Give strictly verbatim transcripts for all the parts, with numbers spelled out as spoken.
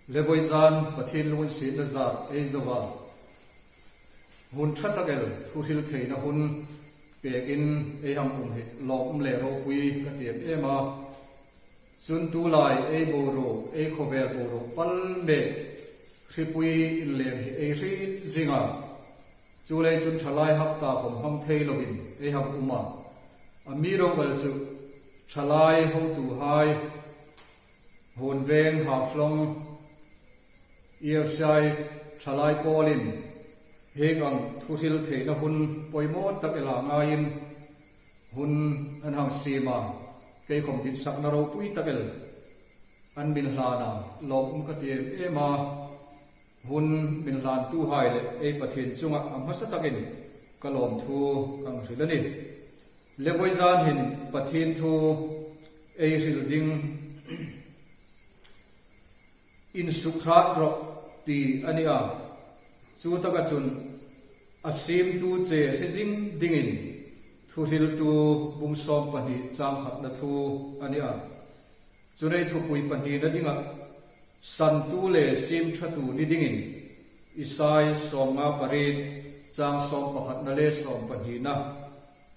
Le vawizan Pathien lunginsietna zar ei zo a, hun ṭha tak el thuhril theina hun pekin ei hang um hi lawmum le ropui ka ti em em a. Chun tulai ei boruok, ei khawvel boruok pal mek hripui inleng hi ei hriet zing a. Chuleiin chun ṭhalai hapta khom hmang thei lovin ei hang um a. Amiruokchu ṭhalai hotuhai, Huonveng, Haflong, E F C I ṭhalai pawlin hieng ang thuhril theina hun poimaw tak el a ngaiin hun an hang siem a, kei khom ditsakna ropui tak el an min hlan a, lawmum ka ti em em a. Hun min hlantuhai le ei Pathien chunga a hmasa takin ka lawmthu ka hang hril a nih. Le vawizan hin Pathien thu ei hril ding, Insukhrât rawh ti a ni a. Chutaka chun a siemtu che hre zing dingin Thuhriltu bung sawm pahni chang khatna thu a ni a. Chun ei thupui pahnina dinga santu le siemṭhatu ni dingin Isai sawmnga pariet chang sawm pakhatna le sawm pahnina,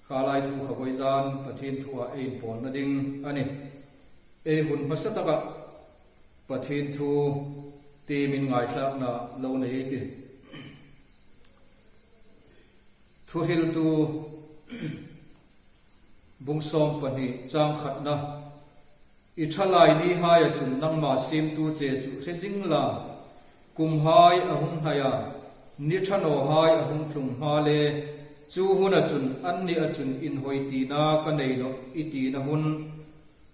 kha lai thu kha vawizan Pathien thua ei inpawlna ding a nih. Ei hun hmasa taka Pathien thu tiemin ngaithlakna lo nei ei tih. Thuhriltu bung sawm pahni chang khatna, i ṭhalai nihaia chun nangma siemtu che chu hre zing la, kumhai a hung hnai a, ni ṭha nawhai a hung tlung hma le, chu huna chun annia chun inhawi tina ka nei nawh i tina hun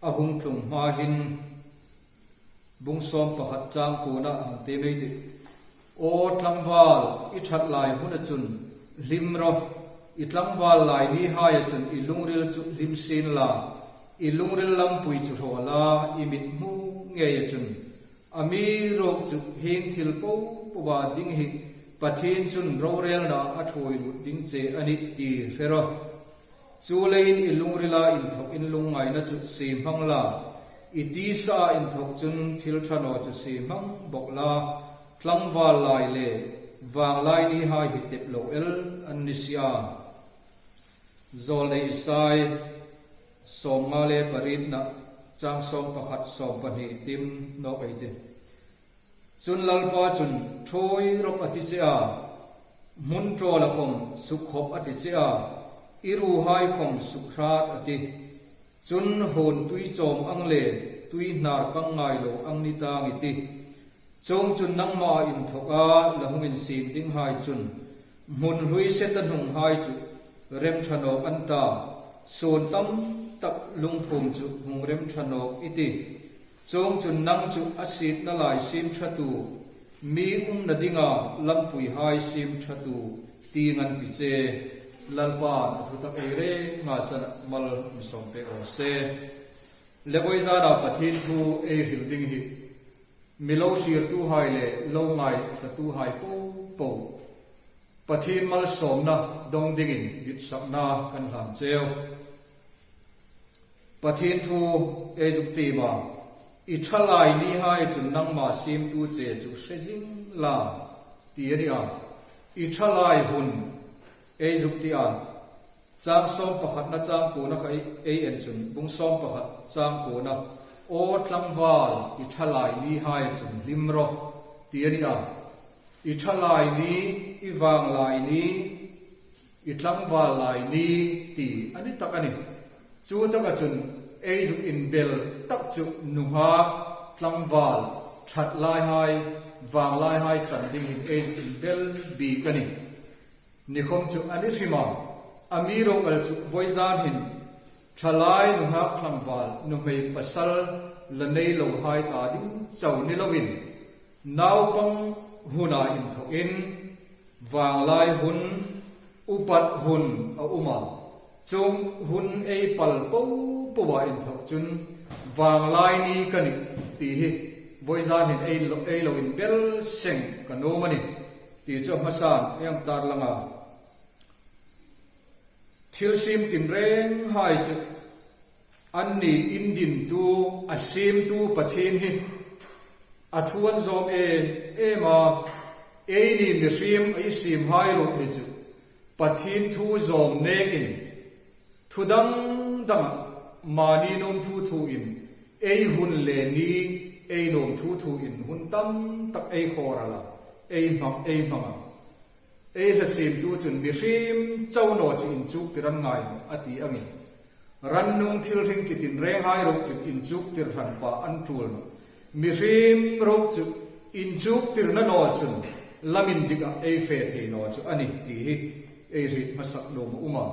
a hung tlung hma hin, bung sawm pakhat chang kuona hang tiem ei tih. Aw tlangval, i ṭhat lai huna chun hlim rawh, i tlangval lai nihaia chun i lungril chu hlim sien la, i lungril lampui chu hraw la, i mithmu ngeia chun, amiruokchu hieng thil popoa ding hi Pathien chun rorelna a ṭhuoi lut ding che a nih ti hre rawh. Chuleiin i lungrila inthawk in lungngaina chu sie hmang la, i tisaa inthawk chun thil ṭha naw chu sie hmang bawk la, tlangval lai le vanglai nihai hi tep lo el an ni si a. Zawlnei Isai sawmnga le parietna chang sawm pakhat sawm pahni tiem nawk ei tih. Chun Lalpa chun, ṭhuoi rawp a ti che a, hmun ṭawla khom sukkhop a ti che a, i ruhai khom sukhrât a tih. Chun huon tui chawm ang le tui hnar kang ngai lo ang ni tang i tih. Chuongchun nangmaa inthoka la hung insiem dinghai chun hmun hlui se ta hnunghai chu rem ṭha nawk an ta, suon tam tak lungphum chu hung rem ṭha nawk i tih. Chuongchun nang chu a sietna lai siemṭhatu, mi umna dinga lampuihai siemṭhatu tieng an ti che. Lalpan a thu tak ei renga chana mal mi sawm pek raw se. Le vawizana Pathien thu ei hril ding hi mi lo thlirtuhai le lo ngaithlatuhai popo Pathien malsawmna dong dingin ditsakna kan hlan cheu. Pathien thu ei zuk tiem a, i ṭhalai nihai chun nangma siemtu che chu hre zing la ti a ni a. I ṭhalai hun ei zuk ti a, chang sawm pakhatna chang kuona kha ei, ei en chun, bung sawm pakhat chang kuona, aw tlangval, i ṭhalai nihai chun hlim rawh ti a ni a. I ṭhalai ni, i vanglai ni, i tlangval lai ni ti a ni tak a nih. Chutaka chun ei zuk inbel tak chu nunghak, tlangval, ṭhat laihai, vanglaihai chan dingin ei zuk inbel bik a nih. Nikhom chu a ni hrim a, amiruokchu vawizan hin ṭhalai, nunghak, tlangval, nuhmei, pasal la nei lohai ta ding chau ni loin, naupang huna inthawkin vanglai hun, upat hun a um a. Chuong hun ei pal popoa inthawk chun vanglai ni ka nih ti hi vawizan hin ei lo, ei lo inbel seng ka nuom a nih. Ti chu a hmasan ei hang tarlang a. Thil siem tinrenghai chu anni indintu, a siemtu Pathien hi A thu an zawm em em a, eini mihriem ei siemhai ruok ni chu Pathien thu zawm nekin thu dang danga mani nuom thu thuin, ei hun le ni ei nuom thu thuin hun tam tak ei khawral a, ei hmang, ei hmang a. Ei hla siemtu chun mihriem chau naw chu inchuktir an ngai naw a ti angin, rannung thil hring chi tinrenghai ruok chun inchuktir hran pa an tul naw. Mihriem ruok chu inchuktirna naw chun lam indika ei fe thei naw chu a nih ti hi ei hriet hmasak nuom a um a.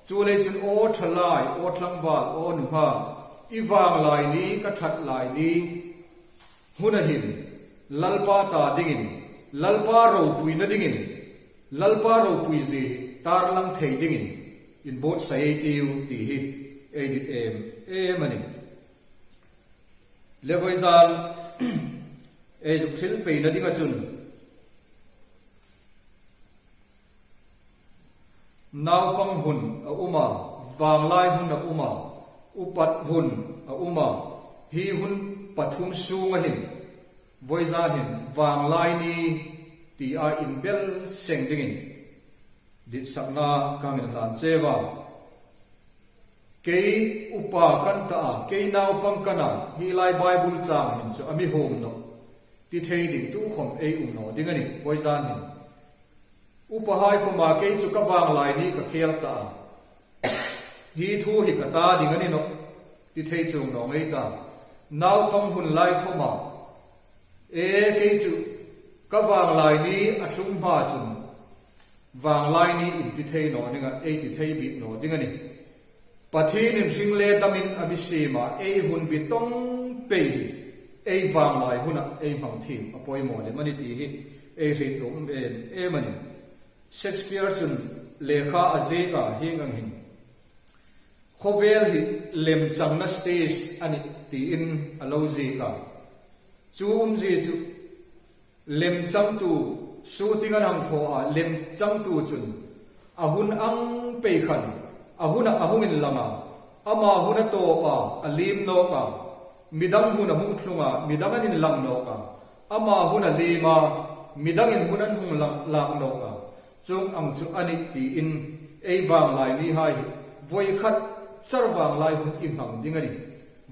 Chuleiin chun aw ṭhalai, aw tlangval, aw nunghak, i vang lai ni, ka ṭhat lai ni huna hin Lalpa ta dingin, Lalpa ropuina dingin, Lalpa ropuizie tarlang thei dingin inbuotsai ei tiu ti hi ei dit em em a nih. Le vawizan ei zuk hril peina dinga chun naupang hun a um a, vanglai hun a um a, upat hun a um a, hi hun pathum sunga hin vawizan hin vanglai ni tia inbel seng dingin ditsakna ka hang inhlan cheu a. Kei upa ka ni ta a, kei naupang ka ni a, hi lai Bible chang hin chu a mi huom naw ti thei ding tukhom ei um naw ding a nih, vawizan hin. Upahai khoma kei chu ka vanglai ni ka khel ta a, hi thu hi ka ta ding a ni nawh ti thei chuong naw ngei ta. Naupang hun lai khoma, e, kei chu ka vanglai ni a tlung hma chun vanglai ni in ti thei naw ding a, ei ti thei bik naw ding a nih. Pathienin hring le damin a mi siem a, ei hun bi tawng pei hi ei vanglai huna ei hmang thiem a poimaw lem a nih ti hi ei hriet nuom em em a nih. Shakespeare chun lekha a ziek a, hieng ang hin khawvel hi lemchangna stage a nih tiin a lo ziek a. Chu umzie chu lemchangtu, shooting an hang thaw a, lemchangtu chun a hun ang pei khan a huna a hung inlang a, ama hun a tawp a, a liem nawk a, midang hun a hung tlung a, midang an inlang nawk a, ama hun a liem a, midangin hun an hung lak, lak nawk a. Chuong ang chu a nih tiin ei vanglai nihai hi vawikhat char vanglai hun i hmang ding a nih.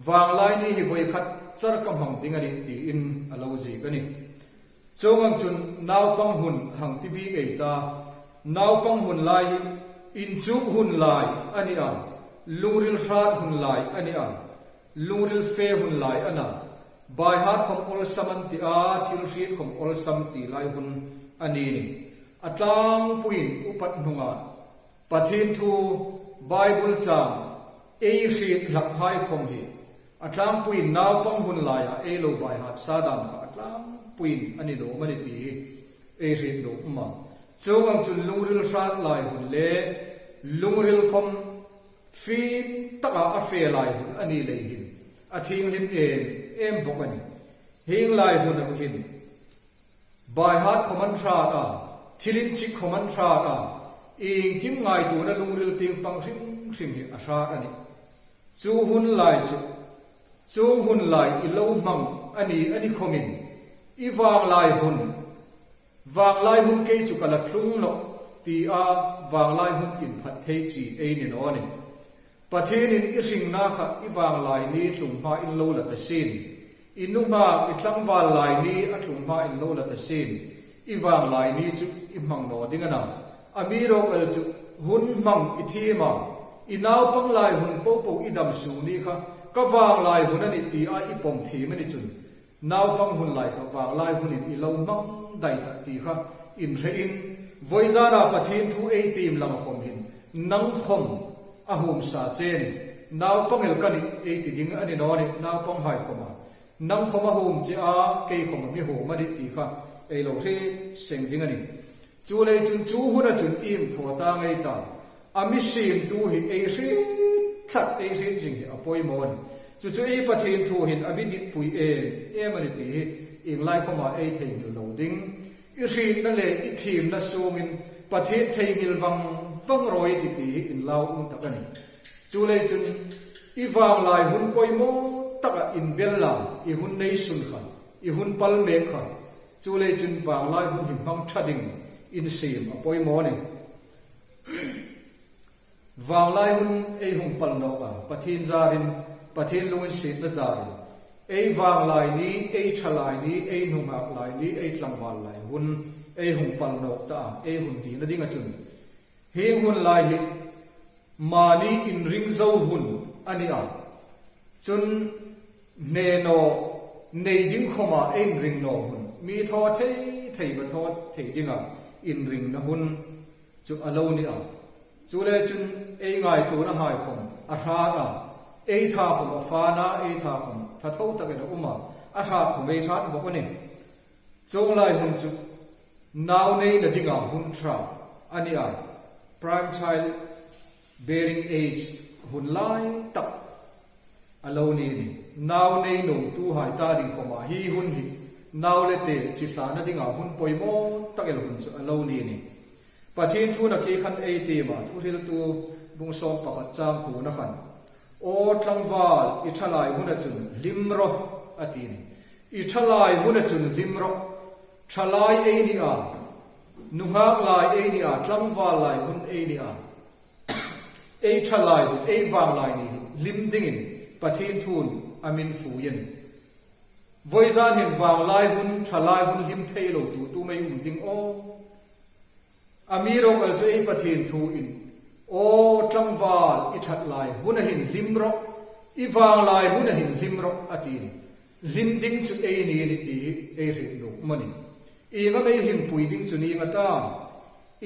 Vanglai ni hi vawikhat char ka hmang ding a nih tiin a lo ziek a nih. Chuong ang chun naupang hun hang ti bik ei ta. Naupang hun lai hi inchuk hun lai a ni a, lungril hrat hun lai a ni a, lungril fe hun lai a na. Baihat khom awlsam an ti a, thil hriet khom awlsam ti lai hun a ni nih. A tlangpuiin upat hnunga Pathien thu, Bible chang ei hriet hlakhai khom hi a tlangpuiin naupang hun laia ei lo baihat sa dam kha a tlangpuiin a ni nuom a nih ti hi ei hriet nuom a. Chuong ang chun lungril hrat lai hun le lungril khom fim taka a fe lai hun a ni lei hin a thienghlim em em bawk a nih. Hieng lai hun a hin baihat khom an hrat a, thil inchik khom an hrat a, iengkim ngaituona lungril tieng pang hrim hrim hi a hrat a nih. Chu hun lai chu, chuong hun lai i lo hmang a ni, a ni khomin i vanglai hun, vanglai hun kei chu ka la tlung nawh tia vanglai hun inphat thei chi ei ni naw nih. Pathienin i hringna kha i vanglai ni tlung hma in lo la ta sien. I nunghak, i tlangval lai ni a tlung hma in lo la ta sien. I vanglai ni chu i hmang naw ding a na. Amiruokchu hun hmang i thiem a, i naupang lai hun popo i dam sung ni kha ka vanglai hun a nih tia i pawm thiem a ni chun, naupang hun lai kha vanglai hunin i lo hmang dai tah ti kha inhrein, vawizana Pathien thu ei tiem langa khom hin nang khom a huom sa che a nih. Naupang el ka nih ei ti ding a ni naw nih, naupanghai khoma. Nang khom a huom che a, kei khom a mi huom a nih ti kha ei lo hriet seng ding a nih. Chuleiin chun chu huna chun iem thaw ta ngei ta. A mi siemtu hi ei hriet tlat, ei hriet zing hi a poimaw a nih. Chu chu ei Pathien thu hin a mi ditpui em em a nih ti hi ieng lai khoma ei theinghil lo ding. I hrietna le i thiemna sungin Pathien theinghil vang vang rawi ti ti hi inlau um tak a nih. Chuleiin chun i vanglai hun poimaw taka inbel la, i hun nei sun kha i hun pal mek kha. Chuleiin chun vanglai hun hi hmang ṭha ding insiem a poimaw a nih. Vanglai hun ei hung pal nawk a, Pathien zarin, Pathien lunginsietna zarin, ei vanglai ni, ei ṭhalai ni, ei nunghak lai ni, ei tlangval lai hun ei hung pal nawk ta a, ei hun dina dinga chun hi hun lai hi mani inring zo hun a ni a. Chun hne naw nei ding khoma ei inring naw hun, mi thaw thei thei va thaw thei dinga inringna hun chu a lo ni a. Chuleiin chun ei ngaituonahai khom a hrat a, ei tha khom a fân a, ei tha khom ṭha tho takin a um a, a hrat khom ei hrat bawk a nih. Chuong lai hun chu nau neina dinga hun ṭha a ni a, prime child bearing age hun lai tak a lo ni a nih. Nau nei nuomtuhai ta ding khoma hi hun hi nau le te chithlana dinga hun poimaw tak el hun chu a lo ni a nih. Pathien thu nakie khan ei tiem a, Thuhriltu bung sawm pakhat chang kuona khan, "Aw tlangval, i ṭhalai huna chun hlim rawh," a ti a nih. I ṭhalai huna chun hlim rawh. Ṭhalai ei ni a, nunghak lai ei ni a, tlangval lai hun ei ni a. Ei ṭhalai hun, ei vanglai ni hlim dingin Pathien thuin a mi fui a nih. Vawizan hin vanglai hun, ṭhalai hun hlim thei lo tu tumei um ding aw. Amiruokchu ei Pathien thuin, "Aw tlangval, i ṭhat lai huna hin hlim rawh, i vanglai huna hin hlim rawh," a ti a nih. Hlim ding chu ei ni a nih ti hi ei hriet nuom a nih. Ieng am ei hlimpui ding chu ni ngei a ta?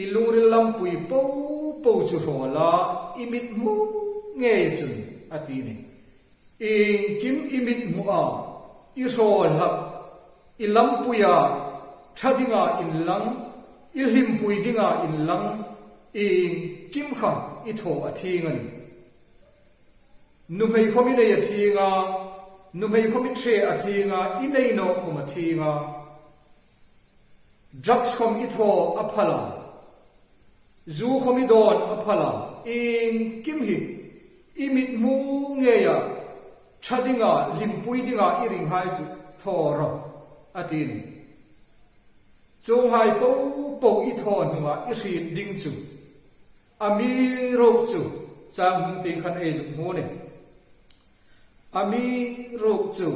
I lungril lampui po po chu hraw la, i mithmu ngei chun, a ti a nih. Iengkim i mithmu a, i hraw hlak, i lampuia ṭha dinga inlang, i hlimpui dinga inlang, iengkim kha i thaw a thieng a nih. Nuhmei khom i nei a thieng a, nuhmei khom i ṭhe a thieng a, i nei nawk khom a thieng a. Drugs khom i thaw a phal a, zu khom i dawn a phal a, iengkim hi i mithmu ngeia ṭha dinga, hlimpui dinga i ringhai chu thaw rawh, a ti a nih. Chuonghai po po i thaw hnunga i hriet ding chu, amiruokchu, chang hung tieng khan ei zuk hmu a nih. Amiruokchu,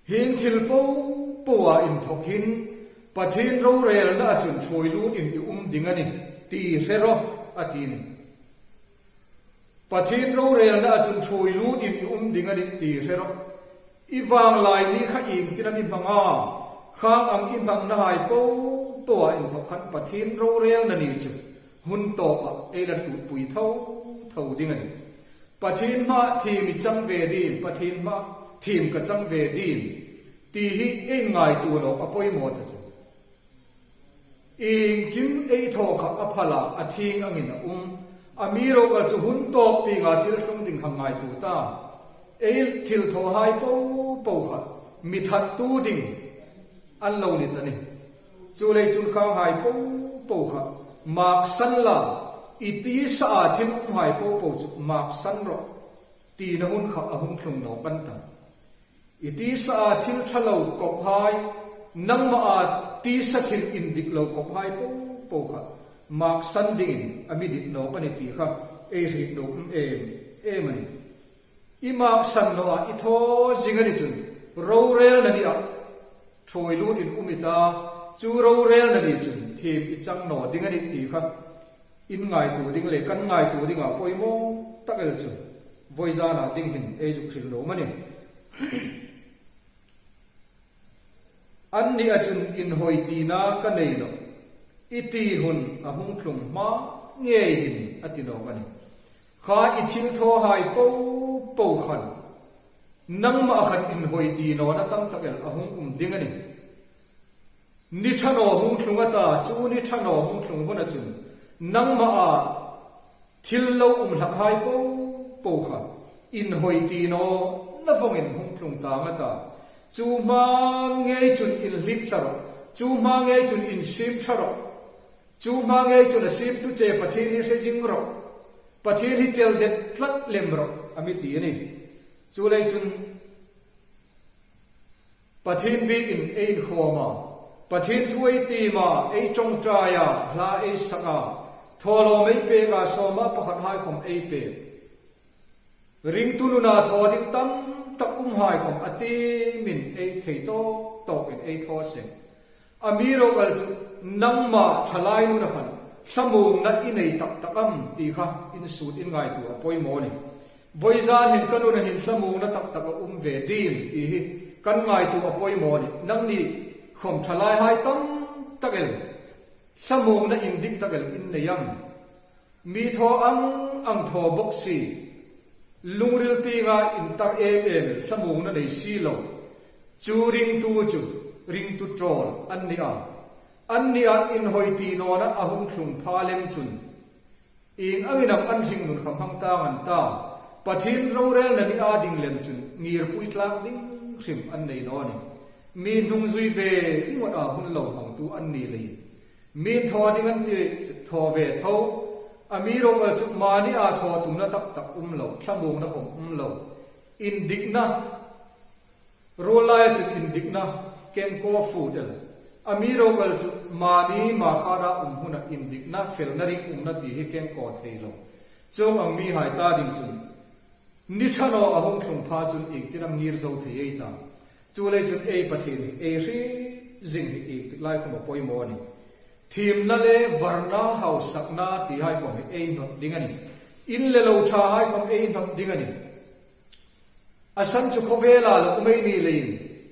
hieng thil po poa inthawk hin Pathien rorelnaa chun ṭhuoi lutin i um ding a nih, ti hre rawh, a ti a nih. Pathien rorelnaa chun ṭhuoi lutin i um ding a nih, ti hre rawh. I vanglai ni kha iengtin am i hmang a, khang ang i hmangnahai po poa inthawk khan Pathien rorelna ni chu hun tawpa ei la hlutpui tho tho ding a nih. Pathien hmaa thiem i chang ve ding, Pathien hmaa thiem ka chang ve ding, ti hi ei ngaituo nawk a poimaw ta chu. Iengkim ei thaw kha a phal a, a thieng angin a um. Amiruokchu hun tawp tienga thil tlung ding kha ngaituo ta. Ei thil thawhai po po kha mi thattu ding an lo ni ta a nih. Chuleiin chun khanghai po po kha maksan la, i tisa a thil umhai po po chu maksan rawh, tina hun kha a hung tlung nawk an ta. I tisa a thil ṭha lo kawphai, nangmaa tisa thil indik lo kawphai po po kha maksan dingin a mi dit nawk a nih ti kha ei hriet nuom em em a nih. I maksan naw a, i thaw zing a ni chun, rorelna nia ṭhuoi lutin um i ta, chu rorelna ni chun thiem i chang naw ding a nih ti kha in ngaituo ding le kan ngaituo dinga poimaw tak el chu vawizana ding hin ei zuk hril nuom a nih. Annia chun inhawi tina ka nei nawh, i ti hun a hung tlung hma ngei hin, a ti nawk a nih. Kha i thil thawhai po po khan nangma khan inhawi ti nawna tam tak el a hung um ding a nih. Ni ṭha naw hung tlung a ta, chu ni ṭha naw hung tlung huna chun nangmaa thil lo um hlakhai po po kha inhawi ti nawna vawngin hung tlung tang a ta. Chu hma ngei chun inhlip thla rawh, chu hma ngei chun insiem ṭha rawh, chu hma ngei chun a siemtu che Pathien hi hre zing rawh, Pathien hi chel det tlat lem rawh, a mi ti a nih. Chuleiin chun Pathien biekin ei inkhawm a, Pathien thu ei tiem a, ei ṭawngṭai a, hla ei sak a, thawlawm ei pek a, sawma pakhat hai khawm ei pek. Ringtu nuna thaw ding tam tak um hai khawm a tiemin ei thei tawk tawkin ei thaw seng. Amiruokchu nangma ṭhalai nuna khan thlamuongna i nei tak tak am ti kha insut, inngaituo a poimaw a nih. Vawizan hin ka nuna hin thlamuongna tak tak a um ve ding ti hi kan ngaituo a poimaw a nih. Nangni khawm ṭhalai hai tam tak el thlamuongna indik tak el in nei am? Mi thaw ang ang thaw bawk si. Lungril tienga intar em em el thlamuongna nei si lo. Chu ringtu chu ringtu ṭawl an ni a. An ni a, inhawi ti nawna a hung tlung pha lem chun, ieng angin am an hringnun kha hmang tang an ta. Pathien rorelna nia ding lem chun ngirpui tlak ding hrim an nei naw a nih. Mi hnung zui ve ringawta hun lo hmangtu an ni leiin. Mi thaw ding an ti thaw ve tho. Amiruokchu mani a thaw tumna tak tak um lo, thlamuongna khawm um lo. Indikna, ruol laia chun indikna kengkaw fut el. Amiruokchu mani ma khara um huna indikna, felna ring umna ti hi kengkaw thei lo. Chuong ang mihai ta ding chun ni ṭha naw a hung tlung pha chun iengtin am ngir zo thei ei ta. Chuleiin chun ei Pathien hi ei hriet zing hi ieng tik lai khawm a poimaw a nih. Thiemna le varna hausakna ti hai khawm hi ei hnawt ding a nih. In le lo ṭha hai khawm ei hnawt ding a nih. A san chu khawvela lo um ei ni leiin,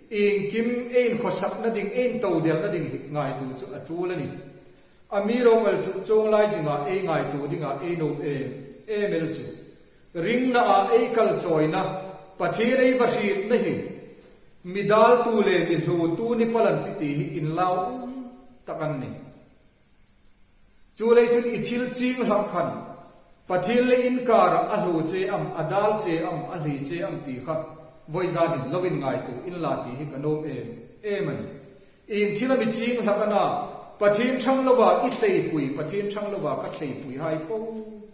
iengkim ei inkhawsakna ding, ei intodelna ding hi ngaituo chu a ṭul a nih. Amiruokchu chuong lai zinga ei ngaituo dinga ei nuom em em el chu, ringnaa ei kal chawina, Pathien ei va hrietna hi mi daltu le mi hlutu ni palan ti ti hi inlau um tak an nih. Chuleiin chun i thil chieng hlak khan Pathien le inkara a hlu che am, a dal che am, a hli che am ti kha vawizan hin lo inngaituo inla ti hi ka nuom em em a nih. Ieng thil am i chieng hlak a na, Pathien ṭhang lova i thleipui, Pathien ṭhang lova ka thleipui hai po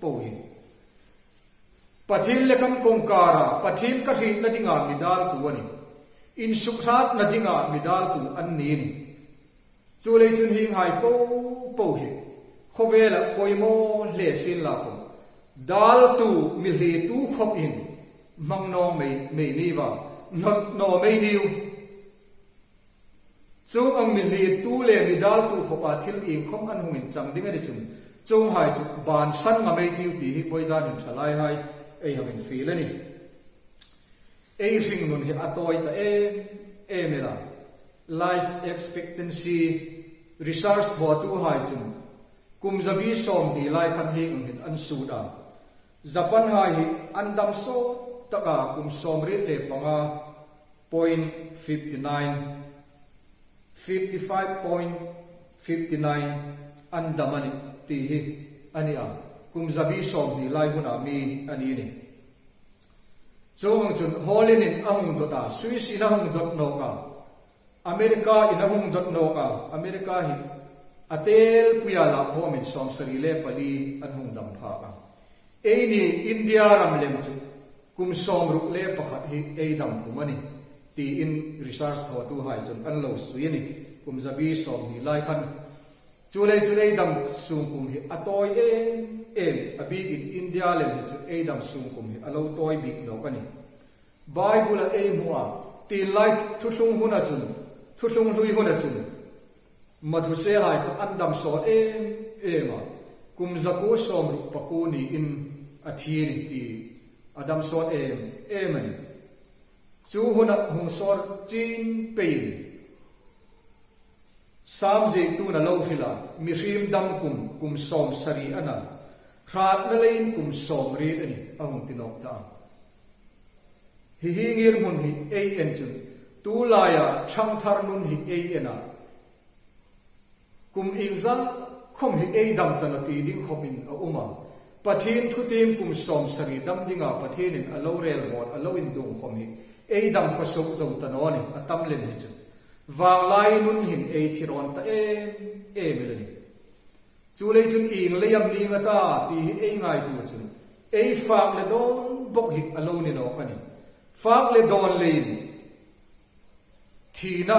po hi Pathien le kan kawngkara Pathien ka hrietna dinga mi daltu a nih. Insukhratna dinga mi daltu an ni a nih. Chuleiin chun hienghai po po hi khawvela poimaw hle sienla khawm, daltu mi hlitu khawpin hmang naw mei, mei ni va, hnawt naw mei ni u. Chuong ang mi hlitu le mi daltu khawpa thil iengkhawm an hung inchang ding a ni chun, chuonghai chu bansan ngam ei tiu ti hi vawizan hin ṭhalaihai ei hang infiel a nih. Ei hringnun hi a tawi ta em em el a. Life expectancy research bawtuhai chun kum zabi sawmhni lai khan hieng ang hin an sut a. Japan hai hi an dam sawt tak a, kum sawmriet le panga point fifty nine, fifty five point fifty nine an dam a nih ti hi a ni a. Kum zabi sawmhni lai huna mi a ni a nih. Chuong ang chun Holland-in a hung dawt a, Swiss-in a hung dawt nawk a, America-in a hung dawt nawk a, America hi a telpuia lakhawmin sawmsari le pali an hung dam phak a. Eini India ram lem chu kum sawmruk le pakhat hi ei dam kum a nih, tiin research thawtuhai chun an lo sui a nih, kum zabi sawmhni lai khan. Chuleiin chun ei dam sung kum hi a tawi em em, a bikin India lem hi chu ei dam sung kum hi a lo tawi bik nawk a nih. Bible-a ei hmu a, tienlai thuthlung huna chun, thuthlung hlui huna chun, Methuselahai kha an dam sawt em em a, kum zakuo sawmruk pakuo niin a thi a nih ti a dam sawt em em a nih. Chu huna hung sawr chin peiin Sam ziektun a lo hril a, mihriem dam kum, kum sawmsari a na, hratna leiin kum sawmriet a nih, a hung ti nawk ta. Hi hi ngirhmun hi ei en chun, tu laia ṭhangthar nun hi ei en a, kum iengzat khawm hi ei dam ta naw ti ding khawpin a um a. Pathien thutiem kum sawmsari dam dinga Pathienin a lo rel bawt, a lo indung khawm hi ei dam khawsuk zo ta naw a nih, a tam lem hi chu. Vanglai nun hin ei thi rawn ta em em el a nih. Chuleiin chun ieng lei am ning a ta ti hi ei ngaituo chun, ei fak le dawn bawk hi a lo ni nawk a nih. Fak le dawn leiin, Thina,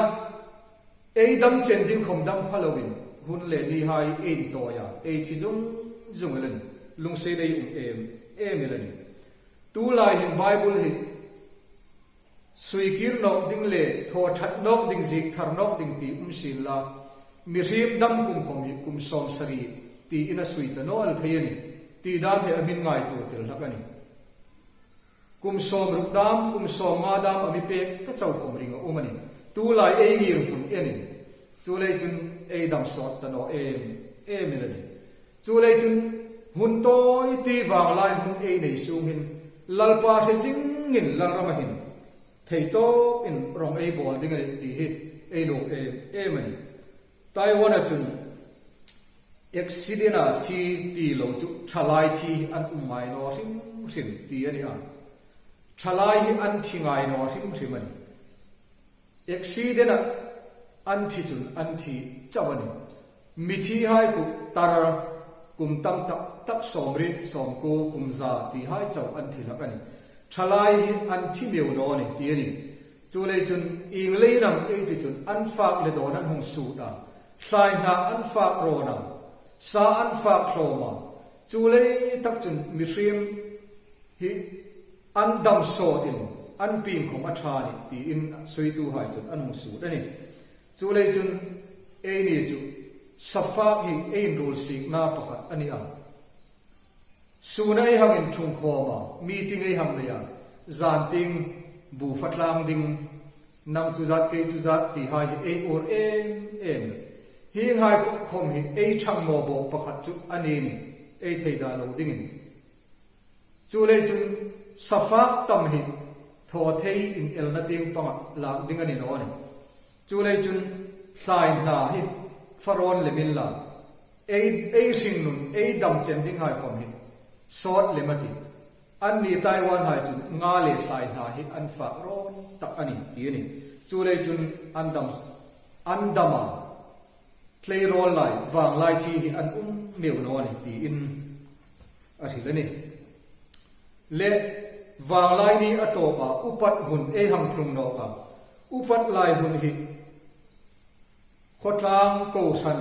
ei dam chen ding khom dam pha loin, hun le nihai ei intawi a, ei thi zung zung el a nih. Lungsiet ei um em em el a nih. Tulai hin Bible hi sui kir nawk ding le thaw ṭhat nawk ding, ziek thar nawk ding ti um sien la, mihriem dam kum khom hi kum sawmsari tiin a sui ta naw el thei a nih. Ti dam hi a min ngaituo tel hlak a nih. Kum sawmruk dam, kum sawmnga dam a mi pek ta chau khom ring a um a nih. Tulai ei ngirhmun en in, chuleiin chun ei dam sawt ta naw em em el a nih. Chuleiin chun hun tawi ti vanglai hun ei nei sung hin, Lalpa hre zingin Lalrama hin thei tawpin rong ei bawl ding a nih ti hi ei nuom em em a nih. Taiwan-a chun accident-a thi ti lo chu ṭhalai thi an um ngai naw hrim hrim ti a ni a. Ṭhalai hi an thi ngai naw hrim hrim a nih. Accident-a an thi chun an thi chau a nih. Mithihai khu tar kum tam tak tak, sawmriet, sawmkuo, kum za tihai chau an thi hlak a nih. Ṭhalai hi an thi meu naw a nih ti a nih. Chuleiin chun ieng leiin am ei ti chun an fak le dawn an hung sut a, thlai hna an fak rawn a, sa an fak hlawm a, chulei tak chun mihriem hi an dam sawtin an pieng khom a ṭha a nih tiin suituhai chun an hung sut a nih. Chuleiin chun eini chu safak hi ei inruolsikna pakhat a ni a. Suna ei hang inṭhung khawm a, meeting ei hang nei a, zan tieng bu fa tlang ding, nang chu zat kei chu zat tihai hi ei uor em em. Hienghai khom hi ei ṭhang maw bawk pakhat chu a ni a nih, ei thei dah lo dingin. Chuleiin chun safak tam hi thaw thei inelna tieng panga lak ding a ni naw a nih. Chuleiin chun thlai hna hi fa rawn lem inla, ei, ei hringnun, ei dam chen dinghai khom hi sawt lem a tih. Anni Taiwan-hai chun nga le thlai hna hi an fak rawn tak a nih ti a nih. Chuleiin chun an dam, an dam a, tleirawl lai, vanglai thi hi an um meu naw a nih tiin a hril a nih. Le vanglai ni a tawpa upat hun ei hang tlung nawk a, upat lai hun hi khawtlang kohran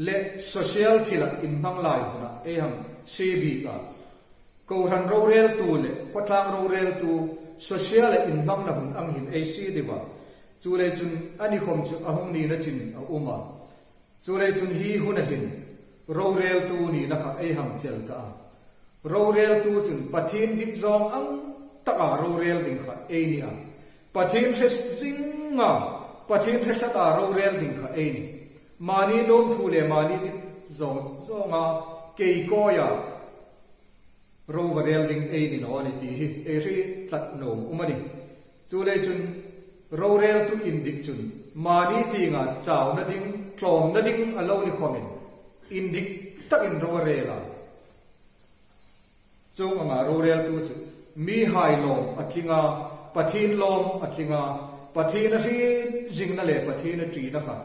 le social thila inhmang lai huna ei hang sie bik a. Kohran roreltu le khawtlang roreltu social-a inhmangna hun ang hin ei sie deu a. Chuleiin chun a ni khom chu a hung nina chin a um a. Chuleiin chun hi huna hin roreltu nina kha ei hang chel ta a. Roreltu chun Pathien dik zawng ang taka rorel ding kha ei ni a. Pathien hre zinga, Pathien hre hlata rorel ding kha ei ni. Mani lawmthu le mani dik zawng zawnga kei kawia ro va rel ding ei ni naw a nih ti hi ei hriet tlat nuom um a nih. Chuleiin chun roreltu indik chun mani tienga chauna ding, tlawmna ding a lo ni khomin indik takin ro a rel a. Chuong anga roreltu chu mihai lawm a tling a, Pathien lawm a tling a, Pathien a hriet zingna le Pathien a ṭina kha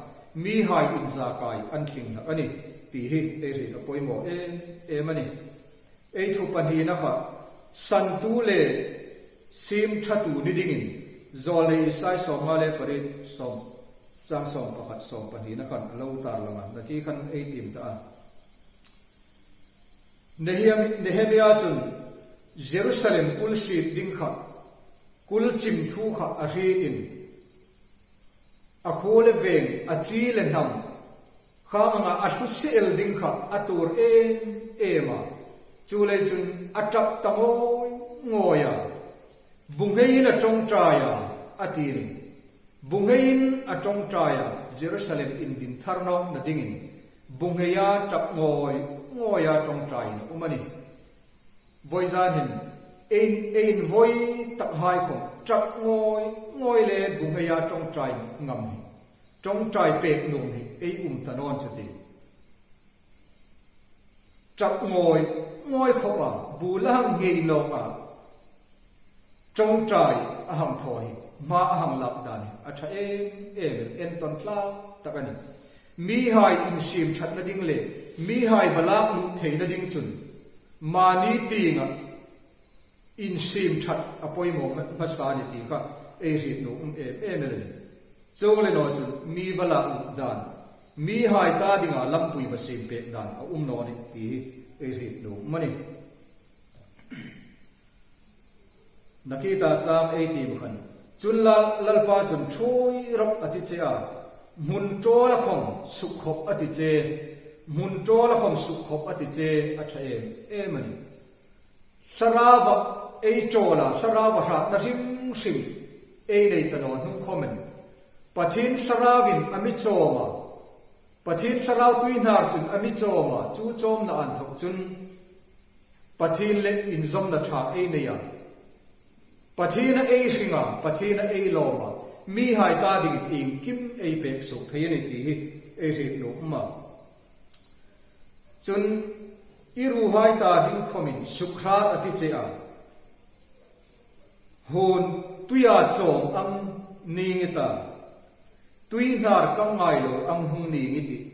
mihai inzakai an tling hlak a nih ti hi ei hriet a poimaw em em a nih. Ei thu pahnina kha santu le siemṭhatu ni dingin Zawlnei Isai sawmnga le pariet, sawm, chang sawm pakhat, sawm pahnina khan a lo tarlang a, nakie khan ei tiem ta a. Nehem-, Nehemia chun Jerusalem kul siet ding kha, kul chim thu kha a hrietin, a khuo le veng, a chi le hnam, khang anga a hlu sie el ding kha a tuor em em a. Chuleiin chun a ṭap ta ngawi ngawi a, bu ngheiin a ṭawngṭai a, a ti a nih. Bu ngheiin a ṭawngṭai a, Jerusalem indin thar nawkna dingin bu ngheia ṭap ngawi ngawia ṭawngṭaiin a um a nih. Vawizan hin ei, ei invoi takhai khom ṭap ngawi ngawi le bu ngheia ṭawngṭai ngam hi, ṭawngṭai pek nuom hi ei um ta naw a nih chu ti. Ṭap ngawi ngawi khawpa, bu la hang nghei nawka ṭawngṭai a hang thaw hi, hma a hang lak dan hi a ṭha em em el, entawn tlak tak a nih. Mihai insiemṭhatna ding le mihai balak lut theina ding chun mani tienga insiemṭhat a poimaw hmasa a nih ti kha ei hriet nuom um em em el a nih. Chuong le naw chun mi va lak dan, mihai ta dinga lampui va siem pek dan a um naw ni ti hi ei hriet nuom a nih. Nakie ta chang ei tiem khan, chun Lal, Lalpa chun, ṭhuoi rawh a ti che a, hmun ṭawla khawm sukkhop a ti che, hmun ṭawla khawm sukkhop a ti che, a ṭha em em a nih. Thlarauva ei ṭawla, Thlarauva hratna hrim hrim ei nei ta naw hnung khawmin, Pathien Thlarauin a mi chawm a, Pathien Thlarau tuihnar chun a mi chawm a, chu chawmna inthawk chun Pathien le inzawmna ṭha ei nei a, Pathien a ei hring a, Pathien a ei lawm a, mihai ta dingin iengkim ei pek suok thei a nih ti hi ei hriet nuom a. Chun i ruhai ta ding khawmin suk hrat a ti che a, huon tuia chawm ang ning i ta, tuihnar kang ngai lo ang hung ning i tih,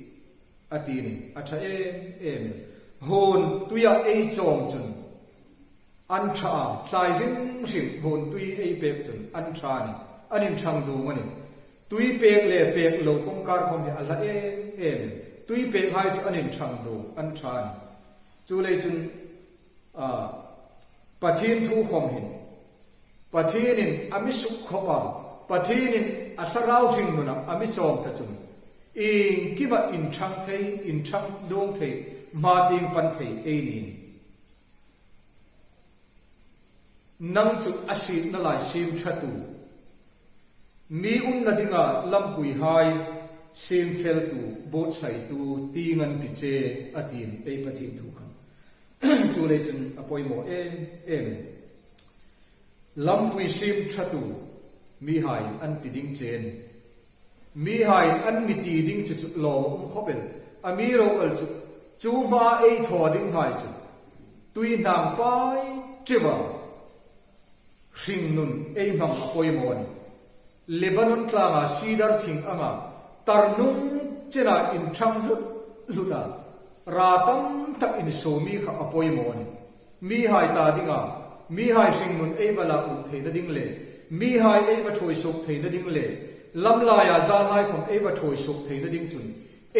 a ti a nih. A ṭha em em. Huon tuia ei chawm chun an ṭha a, thlai hrim hrim huon tui ei pek chun an ṭha a nih, an inṭhang duong a nih. Tui pek le pek lo kawngkar khawm hi a hla em em. Tui pekhai chu an inṭhang duong, an ṭha a nih. Chuleiin chun, a, Pathien thu khawm hin, Pathienin a mi sukkhop a, Pathienin a Thlarau hringnuna a mi chawm ta chun, iengkima inṭhang thei, inṭhang duong thei, hma tieng pan thei ei ni. Nang chu a sietna lai siem ṭhatu, mi umna dinga lampuihai siem feltu, buotsaitu, ti ngan ti che, a tiin ei Pathien thu khan. Chuleiin chun a poimaw em em. Lampui siem ṭhatu, mihai an ti ding che a nih. Mihai an mi ti ding chu chu lawm a um khawp el. Amiruokchu chu hma ei thaw dinghai chu tuihnam pai ṭiuva hringnun ei hmang a poimaw a nih. Lebanon tlanga sidar thing anga tarnung chena inṭhang hlut hluta ra tam tak insuo mi kha a poimaw a nih. Mihai ta dinga, mihai hringnun ei va lak lut theina ding le, mihai ei va ṭhuoi suok theina ding le, lamlaia zalhai khawm ei va ṭhuoi suok theina ding chun,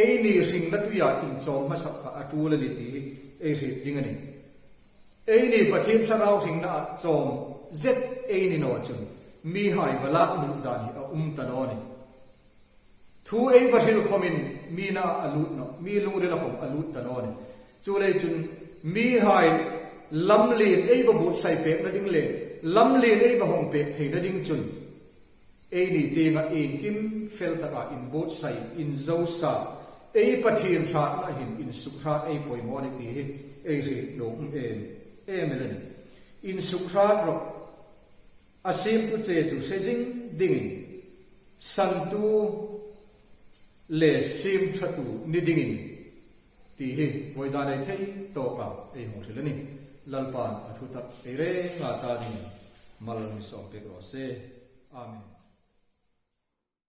eini hringna tuia inchawm hmasak kha a ṭul a nih ti hi ei hriet ding a nih. Eini Pathien Thlarau hringna a chawm zet ei ni naw chun, mihai va lak lut dan hi a um ta naw a nih. Thu ei va hril khawmin mi naah a lut naw, mi lungrila khawm a lut ta naw a nih. Chuleiin chun mihai lamlien ei va buotsai pekna ding le, lamlien ei va hawng pek theina ding chun, eini tienga iengkim fel taka inbuotsai, inzosa, ei Pathien hratna hin insuk hrat ei poimaw a nih ti hi ei hriet nuom em em a nih. Insuk hrat rawh. A siemtu che chu hre zing dingin, santu le siem ṭhatu ni dingin ti hi vawizan ei thei tawka ei hung hril a nih. Lalpan a thu tak ei renga ta dingin mal mi sawm pek raw se. Amen.